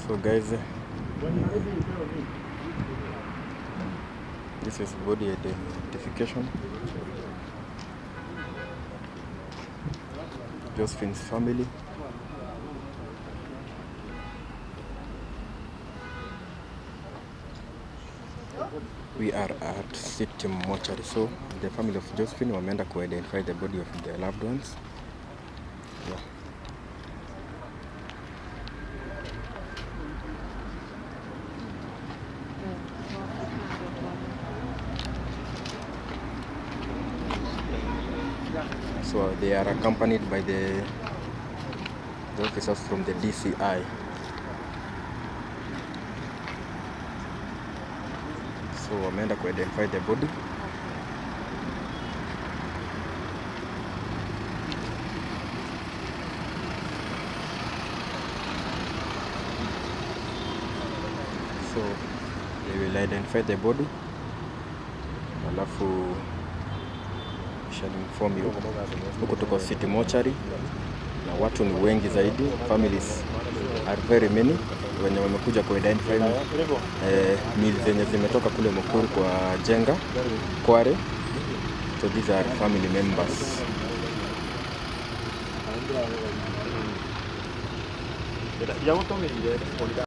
So guys, this is body identification. Josephine's family. We are at City Mortuary. So the family of Josephine wameenda ku identify the body of their loved ones. Yeah. So they are accompanied by the officers from the DCI. So wameenda ku identify the body. So they will identify the body, alafu shall inform you. Huku tuko City Mortuary na watu ni wengi zaidi, families are very many wenye wamekuja ku identify miili zenye zimetoka kule Mukuru kwa Njenga Kware. So these are family members. Ya